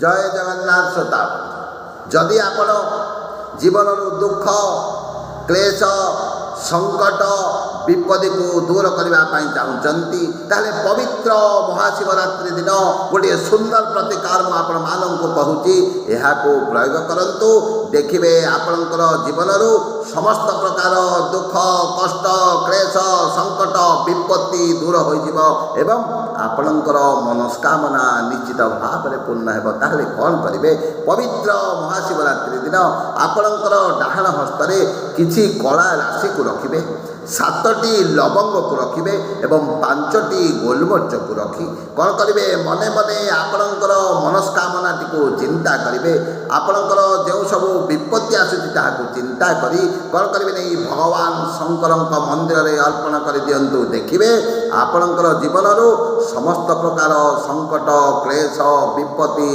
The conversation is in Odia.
ଜୟ ଜଗନ୍ନାଥ। ଶ୍ରୋତା, ଯଦି ଆପଣ ଜୀବନରୁ ଦୁଃଖ, କ୍ଲେଶ, ସଙ୍କଟ, ବିପତ୍ତିକୁ ଦୂର କରିବା ପାଇଁ ଚାହୁଁଛନ୍ତି, ତାହେଲେ ପବିତ୍ର ମହାଶିବରାତ୍ରି ଦିନ ଗୋଟିଏ ସୁନ୍ଦର ପ୍ରତିକାର ମୁଁ ଆପଣମାନଙ୍କୁ କହୁଛି। ଏହାକୁ ପ୍ରୟୋଗ କରନ୍ତୁ, ଦେଖିବେ ଆପଣଙ୍କର ଜୀବନରୁ ସମସ୍ତ ପ୍ରକାର ଦୁଃଖ, କଷ୍ଟ, କ୍ଲେଶ, ସଙ୍କଟ, ବିପତ୍ତି ଦୂର ହୋଇଯିବ ଏବଂ ଆପଣଙ୍କର ମନସ୍କାମନା ନିଶ୍ଚିତ ଭାବରେ ପୂର୍ଣ୍ଣ ହେବ। ତାହେଲେ କ'ଣ କରିବେ? ପବିତ୍ର ମହାଶିବରାତ୍ରି ଦିନ ଆପଣଙ୍କର ଡାହାଣ ହସ୍ତରେ କିଛି କଳା ରାଶିକୁ ରଖିବେ, ସାତଟି ଲବଙ୍ଗକୁ ରଖିବେ ଏବଂ ପାଞ୍ଚଟି ଗୋଲମରିଚକୁ ରଖି କ'ଣ କରିବେ? ମନେ ମନେ ଆପଣଙ୍କର ମନସ୍କାମନାଟିକୁ ଚିନ୍ତା କରିବେ। ଆପଣଙ୍କର ଯେଉଁ ସବୁ ବିପତ୍ତି ଆସୁଛି, ତାହାକୁ ଚିନ୍ତା କରି କ'ଣ କରିବେ? ନେଇ ଭଗବାନ ଶଙ୍କରଙ୍କ ମନ୍ଦିରରେ ଅର୍ପଣ କରିଦିଅନ୍ତୁ। ଦେଖିବେ, ଆପଣଙ୍କର ଜୀବନରୁ ସମସ୍ତ ପ୍ରକାର ସଙ୍କଟ, କ୍ଲେଶ, ବିପତ୍ତି